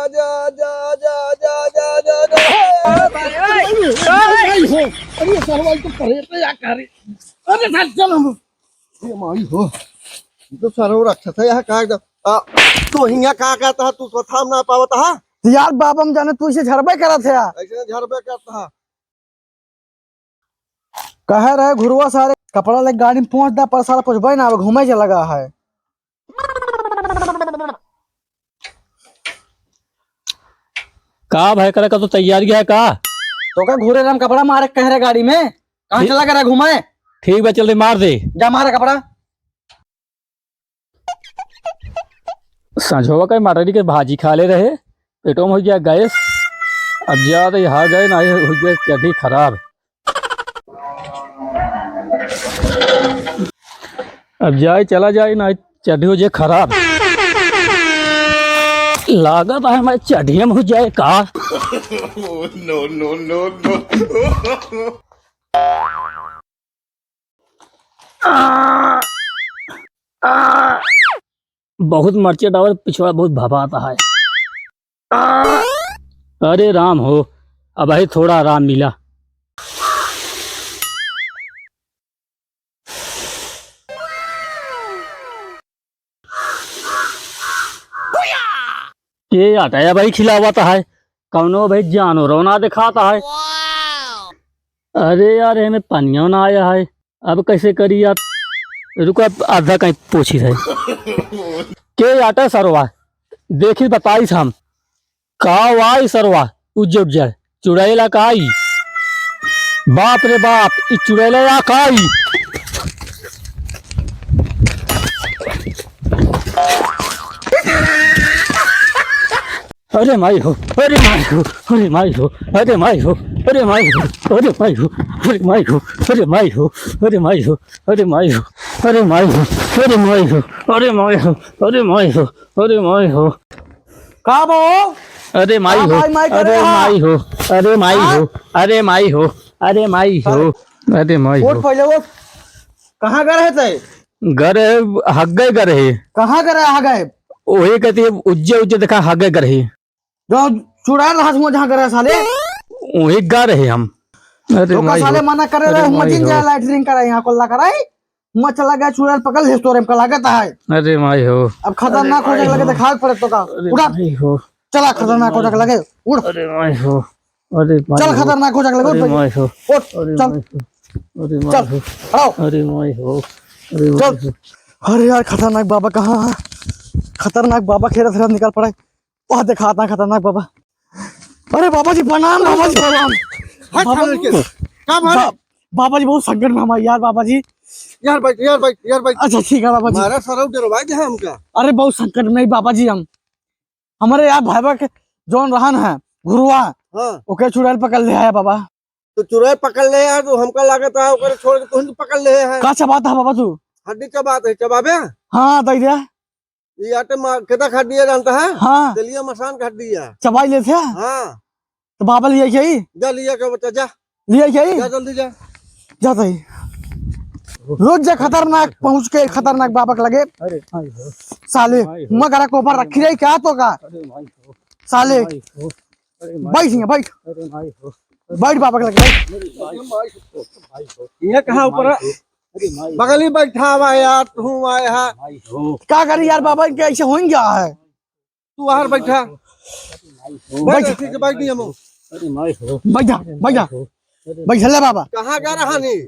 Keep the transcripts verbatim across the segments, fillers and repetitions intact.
जा, जा, जा, जा, जा, जा, जा। अरे, भाई, भाई। अरे, भाई हो। अरे, सरवा, ई तो प्रेत है या का रे? अरे, साल, चल हम। ए माई हो, ई तो सरवा राक्षस है, यहाँ का एकदम, आ, तू हियाँ का करत हा, तू तो थाम ना पावत हा। यार, बाबा, हम जाने तू इसे झरबे करत है। ऐसे झरबे करत हा। कहे रहे घुरवा सारे कपड़ा लेके गाड़ी में पहुंच दा, पर साला पहुंचबे ना, अब घूमे के लगा है। का भाई, करे का तो तैयारी है का? तो का घूरे राम कपड़ा मारे कह रहे गाड़ी में, कहाँ ठीक। चला करा घूमे? ठीक बा, चल दे, मार दे। जा मारा कपड़ा। संझवा का मटरी के भाजी खा ले रहे, पेटो में हो गया गैस। अब ज्यादा यहाँ गए ना, हो गया चड्ढी खराब। अब जाए, चला जाए ना, चड्ढी हो जाए खराब। लागत है मैं चड्ढिया में हो जाए का। No, no, no, no। आ, आ, बहुत मर्चे डावत, पिछवा बहुत भभात है। आ, अरे राम हो, अबही थोड़ा आराम मिला। के आटा या भाई खिलावत है, कौनो भाई जानवरो ना दिखात है। अरे यार, एमे पनियो ना आया है, अब कैसे करी यार? रुका, आधा कहीं पोछी है। के आटा सरवा, देखी बताइस हम। का वाई सरवा, उज्जर उज्जर। चुड़ैला काई। बाप रे बाप, ई चुड़ैला या काई। अरे माई हो, अरे माई हो, अरे माई हो, अरे माई हो, अरे माई हो, अरे माई हो, अरे माई हो, अरे माई हो, अरे माई हो, अरे माई हो, अरे माई हो, अरे माई हो, अरे माई हो, अरे माई हो, अरे माई हो, अरे माई हो। का बा हो? अरे माई का हो, माई, माई करे अरे हा? माई हो, अरे माई हाँ? हो, अरे माई हो, अरे माई हो, अरे माई उठ हो। पहिले उठ। कहाँ गए रहे तै? गए रहे, हग्गे गए रहे। कहाँ गए रहे हग्गे? ओही कहती है, उज्जे उज्जे देखा हग्गे गए रहे। जो चुड़ैल रहा हुआ जहाँ गए रहे साले। वही गए रहे हम। अरे धोखा माई साले हो। मना करे अरे रहे, हुआ माई जिन हो। जा लैट्रिन कराई, यहाँ कोल्ला कराई। हुआ चला गया चुड़ैल पकड़ ले, तोरे हमका लागत है। अरे माई हो। अब खतरनाक अरे हो जाए माई लगे हो। तो खाए पड़े तो का। अरे उड़ा। माई हो। चला अरे खतरनाक हो माई जाए हो। लगे। उड़। अरे माई हो। अरे माई चल हो। खतरनाक हो जाए लगे, अरे उठ माई हो। उठ, अरे चल। माई हो। अरे माई चल, हो। आओ। अरे माई हो। अरे चल। माई हो। अरे यार, खतरनाक बाबा कहाँ है? खतरनाक बाबा खेलत खेलत निकल पड़े। वह देखा था खतरनाक बाबा। अरे बाबा जी प्रणाम, बाबा जी प्रणाम। हाथ बाबा थामे जी, के। का भाई? बा-, बाबा जी बहुत संकट में हमारे यार बाबा जी। यार बैठ, यार बैठ, यार बैठ। अच्छा ठीक है बाबा जी। मारा सरऊ डरवा दे हमका। अरे बहुत संकट में बाबा जी हम। हमारे यार भाईबा के जौन रहन है घुरुआ, हाँ। ओके चुड़ैल पकड़ ले है बाबा। तो चुड़ैल पकड़ ले है, तो हमका लागत है ओकरे छोड़ के तुहन पकड़ ले है। का चबात है बाबा तू? हड्डी चबात है, चबाबे? हाँ, दे दे। ये आटे मा-, केदा खा दिया जानता है? हाँ। दलिया मसान खा दिया। चबाई लेते हैं? हाँ। तो बाबा लिया क्या ही? जा लिया क्या बच्चा, जा। लिया क्या ही? जा जल्दी जा। जाता ही। रोज जा खतरनाक पहुँच के खतरनाक बाबा के लगे। अरे भाई हो। साले, भाई हो। मगरा को ऊपर रखी रही क्या तो का? अरे भाई हो। साले। भाई हो। अरे माई बैठ हो। यहाँ, बैठ। अरे माई हो। बैठ बाबा के लगे, बैठ। अरे माई हो। भाई हो। ये कहाँ ऊपर है? अरे माई हो। बगली बैठा हुआ है यार, तू आया है। माई हो। का करी यार, बाबा के ऐसे हो ही गया है। तू बाहर बैठा। अरे माई हो। बैठ, बैठ। ठीक है, बैठ नहीं हम। अरे माई हो। बैठ जा, बैठ जा। अरे बैठ ले बाबा। कहाँ गए रहा नहीं?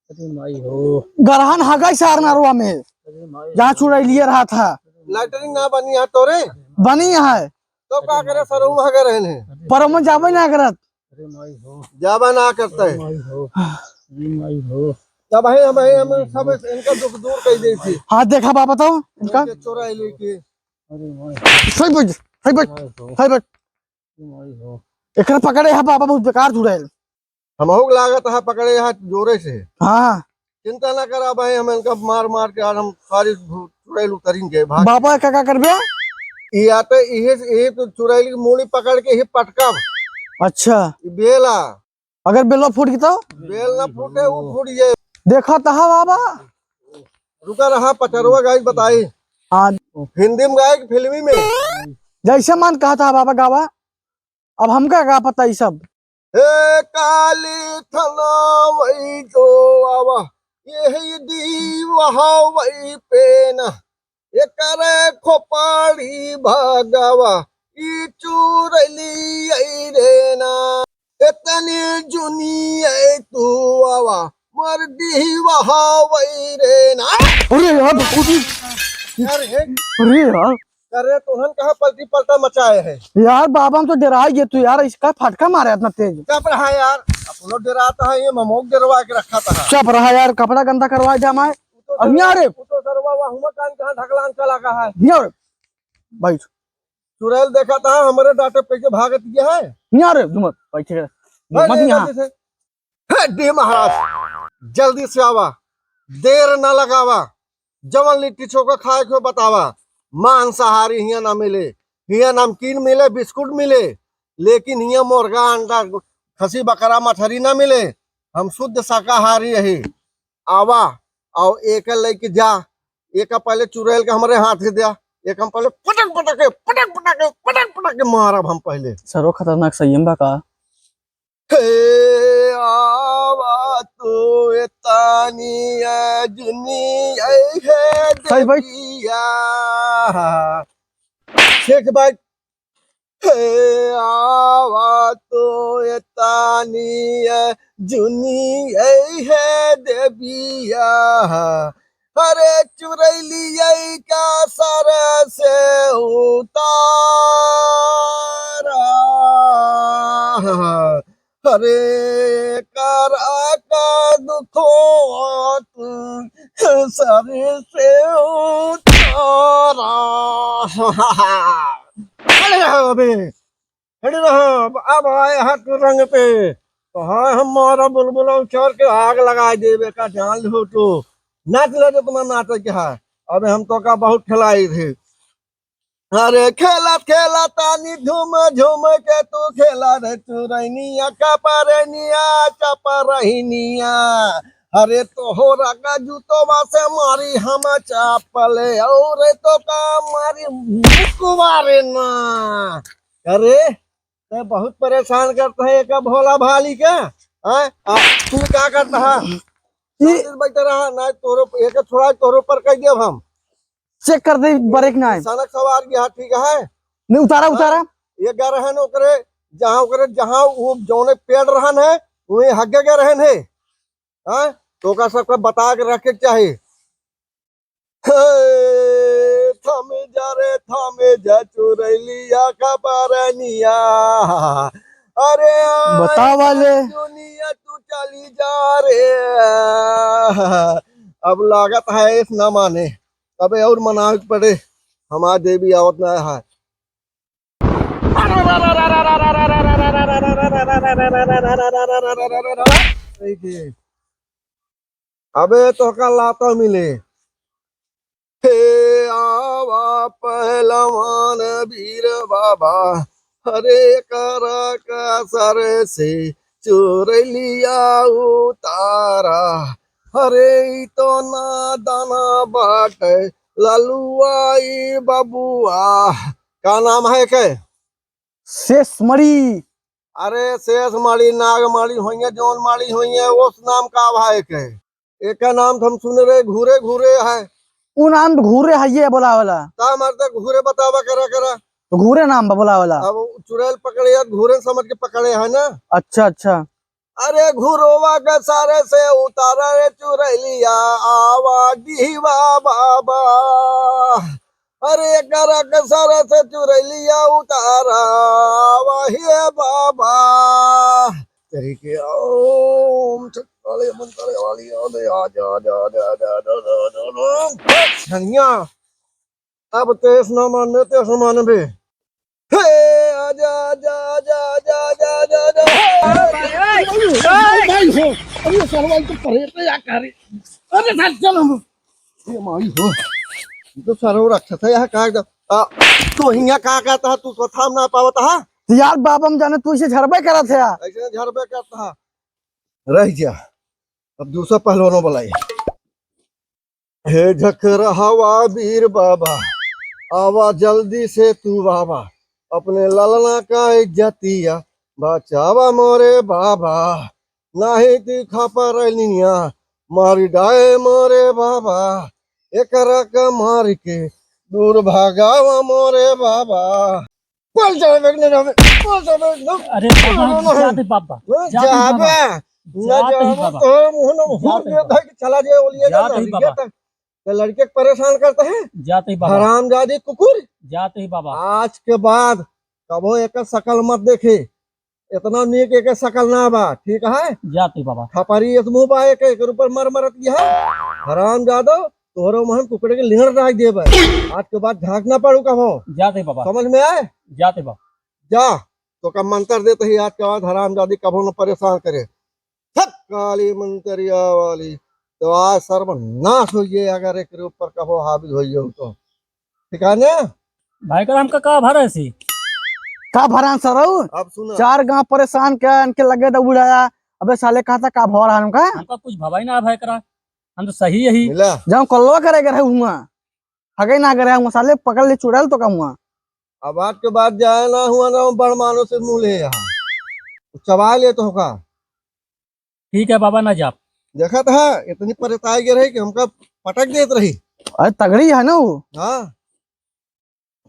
अरे माई हो। गरहन हगई सारनारवा में। अरे माई जहाँ हो। चुड़ैलिया रहा था। लैट्रिन ना बनी है तोरे? बनी है। तो का करे, सरऊ हगे रहन है। पर हम जाबे ना करत। अरे माई हो। जाबा ना करता है। अरे माई हो। अरे माई हो। तब है हम, है हम सब इनका दुख दूर कर दे थी। हाथ देखा बाबा तो इनका। इनके चोरा है लेके। अरे माई। सही बैठ, सही बैठ, माई हो। सही बैठ। अरे माई हो। एकरा पकड़े है बाबा, बहुत बेकार चुड़ैल। हमहू के लागत है पकड़े है जोरे से। हाँ। चिंता ना करा भाई, हम इनका मार मार के आज हम सारी चुड़ैल उतरिन के भाग। बाबा का, का करबे? ये आते, ये, ये तो चुड़ैल की मूड़ी पकड़ के ही पटकब। अच्छा। ये बेला। अगर बेलवा फूट गई तो? बेल ना फूटे, वो फूट जाए। देखा तहा बाबा। रुका रहा, पचरवा गाई बताई। हाँ। हिंदी में गाए कि फिल्मी में? जैसे मन कहत ह बाबा गावा, अब हमका का पता ई सब। हे काली थना वही जो आवा, यही दीवा वही पेना, एकरे खोपड़ी भगावा, ई चुरैली आई रे ना। इतनी जुनी आई तू आवा, मर दीवा वही रे ना। अरे यार, अरे, अरे यार। अरे, तोहन कहाँ पलटी पलटा मचाए है? यार बाबा, हम तो डेराइ गए तू यार, इसका फटका मारे इतना तेज। चुप रहा यार, अपनो डेरात है, ये ममोक डेरवा के रखा था। चुप रहा यार, कपड़ा गंदा करवा दे हमारे। तू तो अब यहाँ रे। तू तो सरवा हुआ हुआ कान कहाँ ढकलान चला का है? यहाँ रे। बैठ। चुड़ैल देखा था, हमारे डांटे पे के भागत गया है। यहाँ रे, झूमर, बैठ के। अरे, मत यहाँ। जल्दी से। हे डी महाराज, जल्दी से आवा, देर ना लगावा, जवन लिट्टी चोखा खाए के बतावा। मांसाहारी हियां ना मिले, हियां नमकीन मिले, बिस्कुट मिले, लेकिन हियां मुर्गा, अंडा, खसी, बकरा, मछरी ना मिले। हम शुद्ध शाकाहारी रही। आवा, और एक लेके जा, एक पहले चुड़ैल के हमरे हाथ दे दिया, एक हम पहले पटक पटक के, पटक पटक के, पटक पटक के मारब हम पहले। सरो खतरनाक संयम बा का? हे आवा तू ए तानी ए जुनी ए हे सही भाई। देविया। ठीक भाई। हे आवा तू ए तानी ए जुनी ए हे देविया। अरे चुरैलिया का सर से उतारा, अरे करा का दुखो तू सर से उतारा। अरे अबे खड़ी रहो, अब आए हाथ के रंग पे। तो हाँ, हम मारा बुलबुला उछार के आग लगा देबे का जान लो तो। नाच ले जो तुम्हारा नाटक के है। अबे हम तो का बहुत खिलाई थे। अरे खेलत खेलत तानी झूम झूम के तू खेला रे चुरैनिया का परनिया चपरहिनिया। अरे तोहरा का जूतवा से मारी हम चप्पल और तो का मारी मुकवा रे ना। अरे, ते बहुत परेशान करता है एक भोला भाली के, हैं? आ, तू का करता है? ई साथ में बैठा रहा, ना तोरो, एक थोड़ा तोरो पर कह दिया हम। चेक कर दे, ब्रेक ना है। सनक सवार की हाथ ठीक है? नहीं, उतारा, हाँ? उतारा। ये गा रहन ओकरे, जहाँ ओकरे, जहाँ वो जौने पेड़ रहन है, वहीं हग्गे गा रहन है। हाँ? तो का सबका बता के रखे के चाही। हे, थम जा रे, थम जा चुरैलिया का बरनिया। अरे, बतावा ले। दुनिया तू चली जा रे। अब लागत है इस न माने, अबे और मनावे के पड़े। हमार देवी आवत ना है। अबे तोहका लातो मिले। हे आवा पहलवान वीर बाबा, अरे करा का सर से चुरैलिया उतारा, अरे ई तो नादाना बाटे ललुआ ई बबुआ। का नाम है के? शेषमणि। अरे शेषमणि, नागमणि होइए, जौन मणि होइए, उस नाम का भाई के? एका नाम तो हम सुने रहे, घूरे घूरे है। उ नाम तो घूरे है, ये बोला वाला। ता मरते घूरे बतावा करा करा। तो घूरे नाम बा बोला वाला। अब चुड़ैल पकड़े या घूरे समझ के पकड़े है ना। अच्छा, अच्छा। अरे घुरोवा के सारे से उतारा रे चुरैलिया, आवा डीहवा बाबा। अरे करा के सारे से चुरैलिया उतारा, आवा हे बाबा। तेरी के ओम छठ वाले मंत्र वाली आले आजा, आजा, आजा। छनिया। अब तेस न मानबे, तेस मानबे। हे, आजा, आजा। भाई हो, अरे सरवा, ई तो परेत है यार, का रे? अरे साथ चल हम। ये माई हो, ई तो सरवा रखत है यार, का एकदम, आ, तू हियाँ का कहता है, तू तो थाम ना पावत है। यार बाप, हम जाने तू इसे झरबे करत है यार। ऐसे झरबे करता है। रह जा, अब दूसरा पहलवानों बुलाई। हे झखरहवा वीर बाबा, आवा जल्दी से तू बाबा, अपने ललना का इज्जतिया बचावा मोरे बाबा, नाही ती खपरैलिया मारी डाए मोरे बाबा, एकरा का मार के दूर भगावा मोरे बाबा। बोल जावे, न जावे, बोल जावे, न अरे बाबा, न, न, न। जाते बाबा, न जाते जाबे, बाबा, न जाते ही जाबे, बाबा। तो मुंह न मुंह जाते ही दे बाबा। दे कि चला जाए, बोलिए ना, जाते ही ना, बाबा। ये तक। तो लड़के को परेशान करता है। जाते ही बाबा। हरामजादी कुकुर। जाते ही बाबा। आज के बाद कबो एक शकल मत देखे। इतना नीक एक शकल ना बा, ठीक है? जाते ही बाबा। खपरी इस मुंह बा एक, एक ऊपर मर मरत की है। हरामजादो, तोहरो मुंह में कुकड़े के लिंगड़ रख देबे। आज के बाद झांक ना पड़ू कबो। जाते ही बाबा। समझ में आए? जाते ही बाबा। जा, तो का मंत्र देते ही आज के बाद हरामजादी कबो न परेशान करे। थक काली मंतरिया वाली, तो आज सर्वनाश होइए अगर एक ऊपर कबो हावी होइए तो। ठीक है ना? भाई करा हमका का भरा सी? का भरा सरऊ? अब सुना। चार गांव परेशान क्या इनके लगे दौड़ाया। अबे साले कहा था का भरा हमका? हमका कुछ भवा ही ना भाई करा। हम तो सही यही। मिला। जाऊं कल्लो करे करे हुआ। हगे ना करे हुआ साले पकड़ ले चुड़ैल तो का हुआ। अब आज के बाद जाए ना हुआ ना बड़ मानो से मुंह ले यहाँ। चबा ले तो होगा। ठीक है बाबा, ना जाब। देखत है, इतनी परेताई गे रही कि हमका पटक देत रही। अरे तगड़ी है ना वो। हाँ,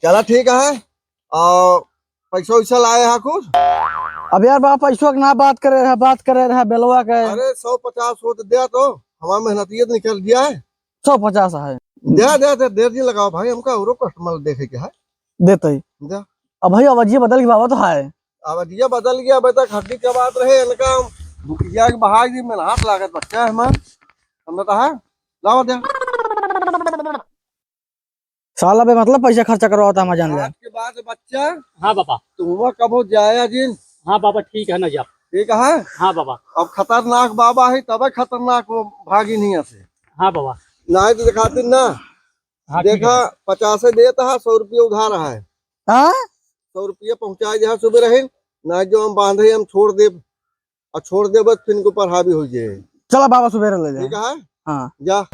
चला ठीक है। और पैसा वैसा लाए हा कुछ? अब यार बाबा, पैसवा के ना बात करे रहा, बात करे रहा बेलवा के। अरे, सौ पचास हो तो दे तो, हमारा मेहनतिया तो निकल गया है। सौ पचास है। दे, दे, दे, देर नहीं लगाओ भाई, हमका औरो customer देखे के है। देते ही। दे। अब भाई, आवाजिया बदल गई बाबा तो है। अब ये बदल गया, अबे तक हड्डी के बात रहे, इनका हम भुकिया के बहाई दी, मेहनत लागत बच्चा है हमार। हम तो है, लाओ दे। साला बे मतलब पैसा खर्चा करवाता हम जान ले। आज के बाद बच्चा, हाँ बाबा। तुम कबो जाया जिन। हाँ बाबा, ठीक है ना जा। ठीक है? हाँ बाबा। अब खतरनाक बाबा है, तबे खतरनाक वो भागी नहीं से। हाँ बाबा। नहीं तो दिखाते ना। हाँ, ठीक देखा, है। पचासे देत हा, सौ रुपया उधार है। हाँ? सौ रुपया पहुँचाए दे हा सुबह रहे, ना जो हम बांधे हम छोड़ देब, और छोड़ देब बस फिर इनको पर हावी हो जाए। चला बाबा सुबह ले जाए। ठीक है? हाँ। जा।